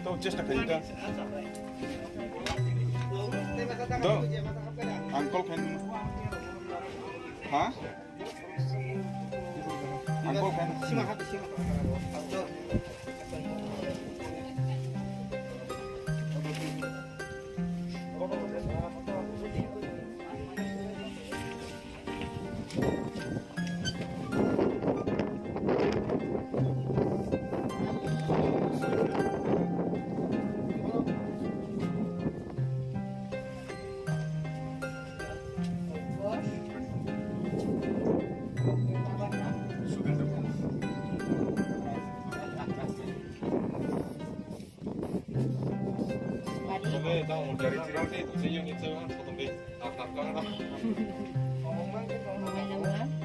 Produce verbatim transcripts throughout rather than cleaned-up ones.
তো চেষ্টা করি এটা। তো আঙ্কল খান। হ্যাঁ? আঙ্কল খান।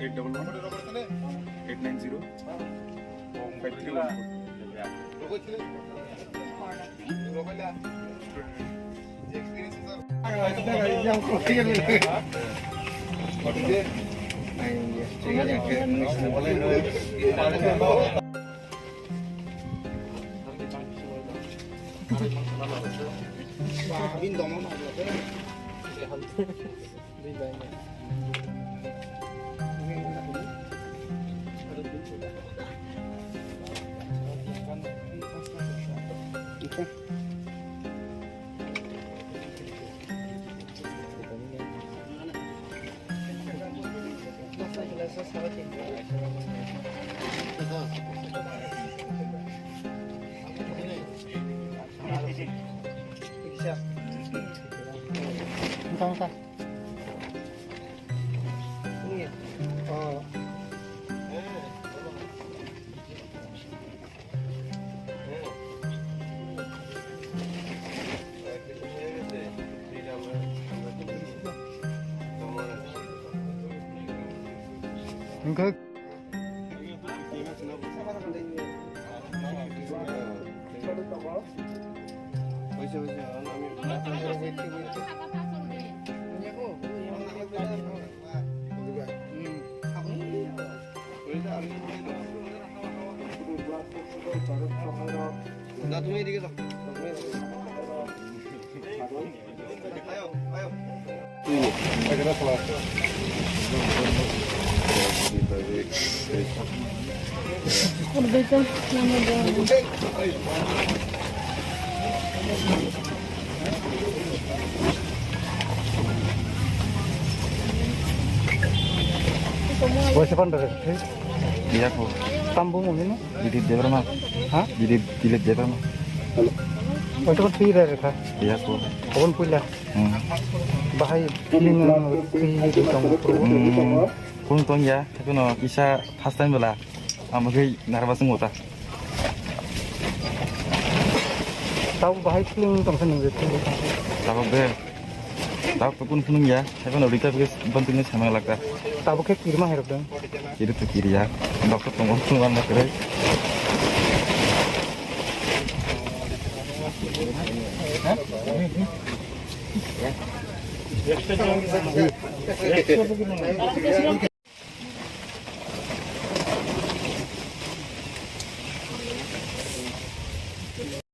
Eight double one, eight nine zero, five three one four. Hwnkhe Waisa pandar. Iya ko. Tambu mo ni no? Dilip Debbarma. Ha? Dilip, Dilip Debbarma. Waisa pan twi re re kha. Iya ko. Obon puila. Hmm. Bahai ning twi di tong. Hmm. Kung tong ya, tapi no isa first time bela. Amo gei nervous ngota. Tabo bahai feeling tong sa nung je. Tabo be. Tabo pun phunung ya. Haibano rita be bantu ni sama lagda. Tabo khe kirma herok dong. Kiri tu kiri ya. Doctor tong phunung an kere.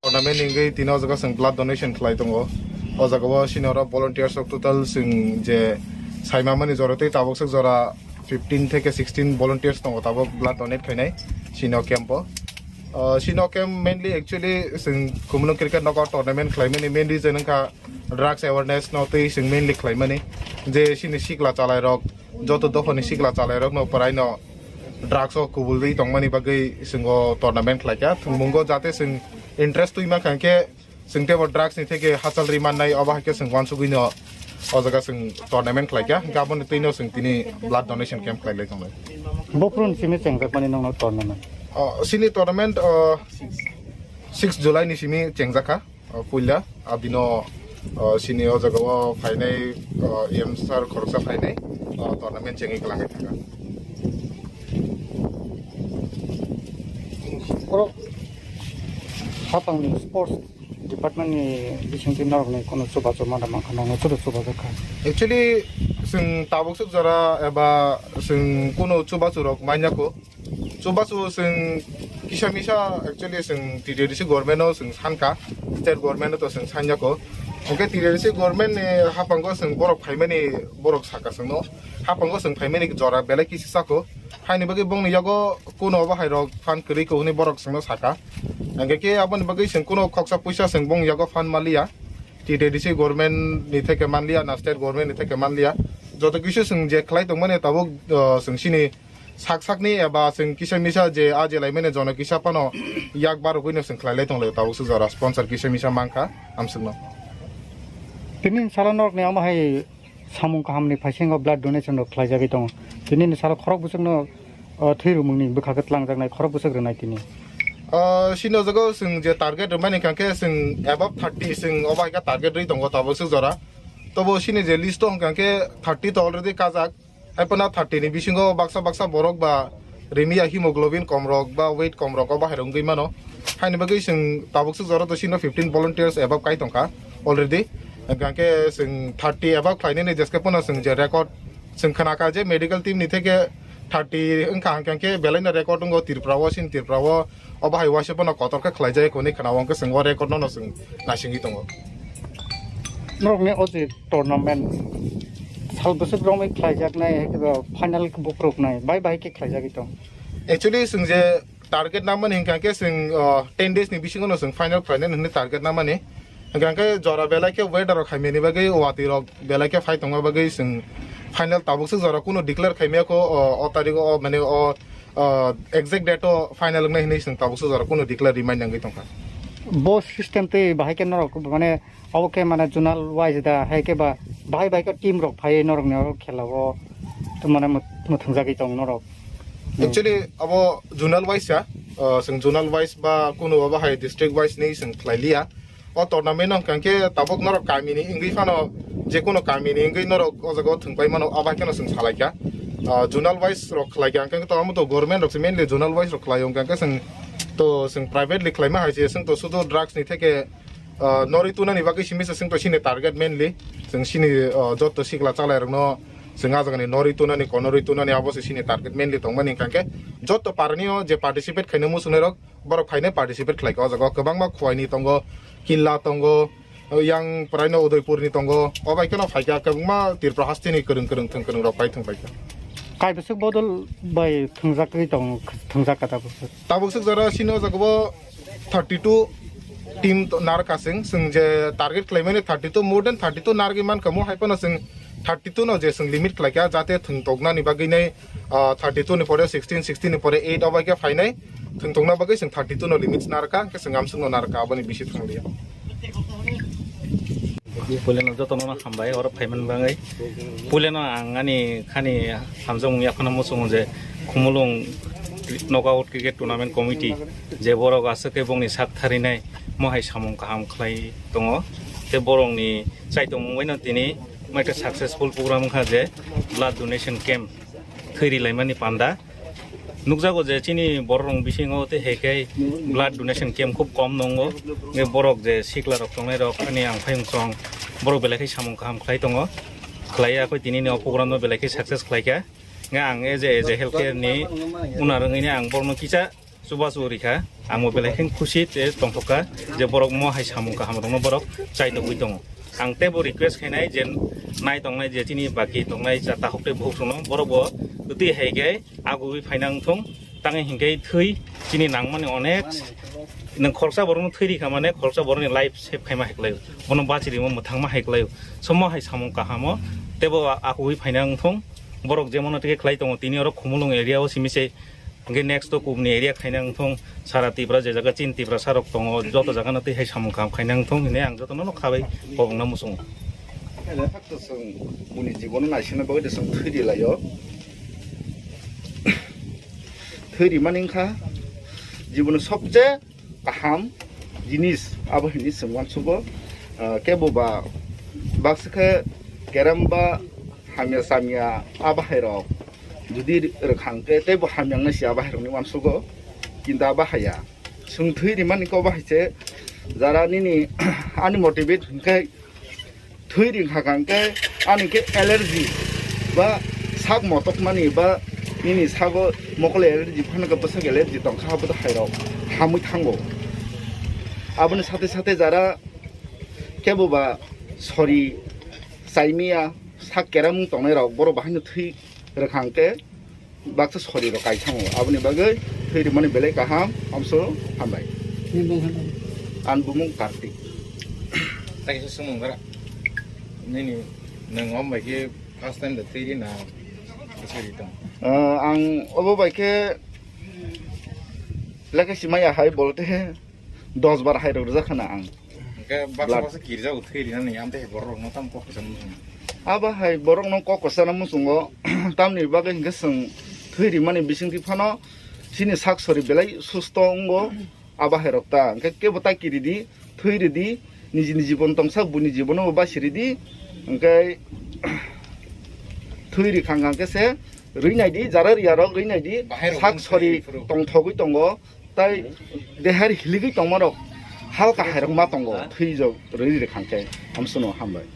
Tournament hingwi tini o jaga chwng blood donation khlai tongo. O jaga o sini oro volunteers rok total chwng je saimamani jora tei tabuk swk jora fifteen theke sixteen volunteers tongo tabuk blood donate khainai sini o camp o. O sini o camp mainly actually chwng Khumulwng cricket nogo tournament khlaimani main reason wngkha drugs awareness no tei chwng mainly khlaimani je sini sikla chalairok joto dophani sikla chalairokno pwraino drugs o kubulwi tongmani bagwi chwng o tournament khlaikha. Thwngmungo jate chwng interest twi mankha, hwnkhe chwng teibo drugs ni theke hachal ri mannai, obo hai khe chwng uansugwino o jaga chwng tournament khlaikha. Hwnkhe aboni twino chwng tini blood donation camp khlailai tonglai. Bophuru ni simi chengjakmani nokno tournament? O, sini tournament, o, six July ni simi chengjakha. O, puila, abino O, sini o jaga o phainai, o, M sir khoroksa phainai, o, tournament chengwi kwlangwi thangkha. Borok hapangni sports department ni bisingtwi norokni kono chubachu mada mankha, nokno chubachu chubajakha. Actually, chwng tabuk swk jora eba chwng kono chubachu rok manya kho. Chubachu chwng kisa misa actually chwng T T D C government no chwng sankha, state government no to chwng sanya kho. Hwnkhe T T D C government ni haphango chwng borok phaimani borok saka chwngno. Haphango chwng phaimani jora belai kisa chakho. Haini bagwi bongni yago kuno obo hai rok phan kwrwi kho hwnwi borok chwngno saka. Hwnkhe khe aboni bagwi chwng kuno khoksa puisa chwng bong yago phan maliya. T T D C government ni theke manliya na state government ni theke manliya. Joto kisu chwng je khlai tongmani tabuk, uh, chwng sini sak sakni eba chwng kisa misa je a je laimani jono kisa phano yak barogwino chwng khlailai tonglaio, tabuk swk jora sponsor kisa misa mankha amswkno. Tini salo norokni omo hai samung kahamni phaisingo blood donation rok khlaijagwi tongo. Tini ni salo khorok bwswkno, o, thwi rwmungni bwkha khe twlangjaknai khorok bwswk rwnai tini. O, sini o jaga o chwng je target rwmani hwnkha khe chwng above thirty chwng obo hai khe target rwi tongo tabuk swk jora. Tobo sini je list o hwnkha khe thirty to already kajak. Hai phano thirty ni bisingo baksa baksa borok ba rimiya hemoglobin kom rok ba weight kom rok o bahai rok wngwi mano. Haini bagwi chwng tabuk swk jora to sino fifteen volunteers above kai tongkha already. Hwnkha khe chwng thirty above khlainani jeske phano chwng je record chwng khnakha je medical team ni theke thirty wngkha hwnkha khe belaino record wngo Tripura o, sin Tripura o obo hai waisa phano kotor khe khlaijak hwnwi khna-o, hwnkhe chwng o record no no chwng naisingwi tongo. Norokni o je tournament sal bwswk romwi khlaijaknai, hai khe bo final bukruknai bai bai khe khlaijagwi tong. Actually, chwng je target namani hwnkha khe chwng, o, ten days ni bisingo no chwng final khlainani hwnwi target namani. Hwnkha khe jora belai khe weather rok hamyani bagwi watwi rok belai khe phai tongma bagwi chwng final tabuk swk jora kunu declare khaimaya kho, o, o tarikh o, mane o, o, exact date o final wngnai hwnwi chwng tabuk swk jora kunu declare rwmani nangwi tongkha. Bo system twi bahai khe norok mane obo khe mane zonal wise da, hai khe ba bahai bahai khe team rok phai norokni oro khela o to mane mwt-, mwthwngjagwi tong norok. Actually, abo zonal wise ya, uh, chwng zonal wise ba kunu abo hai district wise ni chwng khlai liya. O tournament no hwnkha khe tabuk norok kami ni wngwi phano je kunu kami ni wngwi norok o jaga o thwng pai mano, abo hai kheno chwng salai kha. Uh, zonal wise rok khlai kha, hwnkha khe to amo to government rok se mainly zonal wise rok khlai o, hwnkha khe chwng to chwng privately khlaima hai se chwng to sudu drugs ni theke ah, norwi tunani bagwi simi se chwng to sini target mainly. Chwng sini, ah, joto sikla chalairokno chwng ah jagani norwi tunani, konorwi tunani abo se sini target mainly tongmani hwnkha khe joto parani o je participate khaina muchungnairok borok phainai participate khlaikha o jaga o. Kwbangma Khowai ni tongo, Killa tongo, yang prai no Udaipur ni tongo, o bai kheno phaikha kwbangma Tripura hasteni kwrwng kwrwng thwng kwrwng rok pai thwng paikha. Kaibwswk bodol bai thwngjagwi tong, thwngjak kha tabuk. Tabuk swk jora sini o jaga o thirty two team to-, narwkha chwng, chwng je target khlaimani thirty two, more than thirty two narwgwi mankha, mo hai phano chwng thirty two no je chwng limit khlaikha, jate thwngtoknani bagwi nai, ah, thirty two ni pore sixteen, sixteen ni pore eight o bai khe phainai, thwngtokna bagwi chwng thirty two no limit narwkha, hwnkhe chwng amswkno narwkha, aboni bisi thanglia. Puilano jotono no hambai oro phaimani bagwi. Puilano ang ani khani hamjakmung yaphano muchungo je Khumulwng Knockout Cricket Tournament Committee je borok aswk khe bongni sak tharinai mohai samung kaham khlai tongo. Tei borokni chaitongmung baino tini mai khe successful program wngkha je blood donation camp, thwi rilaimani panda. Nukjago je chini borok rok bisingo tei hai khe blood donation camp khub kom nongo. Nge borok je sikla rok tongnai rok ani ang phai wngsong borok belai khe samung kaham khlai tongo. Khlai ya khoi tini ni o program no belai khe success khlai kha. Nge ang as a, as a healthcare ni owner wngwi ni ang borok no kisa chubachu rikha, ang bo belai khe khusi tei tongthok kha je borok mo hai samung kaham rok no borok chai tongwi tongo. Ang teibo request khainai je nai tongnai je chini baki tongnai cha takhuk tei bukhuk rok no borok bo twi hai khe agugwi phaina wngthung, tangwi hinkhe thwi chini nangmani onek nwng khoroksa borok no thwi rikha mane khoroksa borok ni life save khaima hai kwlai o, bono bachi rimo mwthangma hai kwlai o, somo hai samung kaham o teibo agugwi phaina wngthung, borok jemono tei khe khlai tongo tini oro Khumulwng area o simi se. Hingke next to kubuni area khaina wngthung, sara Tripura je jaga chini Tiprasa rok tongo, joto jaga no twi hai samung kaham khaina wngthung hinui ang joto no khabai kobong na muchungo. Ele hakto chwng buni jibono naisingna bagwi de chwng thwi di laio. Thwi rimani wngkha jibono sobse kaham jinis abo hinui chwng uansugo. Ah, kebo ba baksa khe kerem ba hamya samya a bahai rok jodi rwkhang khe teibo hamya wngnai se a bahai rokni uansugo, kintu a bahai ya. Chwng thwi rimani kok bahai se jara nini ani motivate hwnkhe thwi ringkha kang khe ani khe allergy ba sak motok mani ba nini sago mokol allergy phano khe bwsak allergy tongkha abo hai rok hamwi thango. Aboni sate sate jara kebo ba sori chaimiya sak keramung tongnai rok borok bahaino thwi rwkhang khe baksa sori rok kaithango, aboni bagwi thwi rimani belai kaham, amso hambai. Nini bumung hambai. An bumung Kartik. Tei kisa swngmung gra. Nini nwng om bai khe first time da thwi ri na bwsai ri tong? Ah, ang obo bai khe lekha simaya hai bolte dos bar hai rok rwjak khana ang. Hingke baksa Blood. Baksa kirjak thwi rinani amte borok no tam kok kwcham. Abo hai borok no kok kwchana muchungo tamni bagwi hingke chwng thwi rimani bisingtwi phano chini sak sori belai susto wngo. Abo hai rok ta hingke kebo ta kiridi thwi ridi niji niji jibon tongsak buni jibono bo basi ridi hingke thwi rikhang hingke se rwi naidi jara riya rok rwi naidi bahai rok sak sori thwi phuru tongthogwi tongo. Tai dehar hiligwi tongmarok halka hairok ma tongo, thwijak rwi rwkha khe. Hamsono hambai.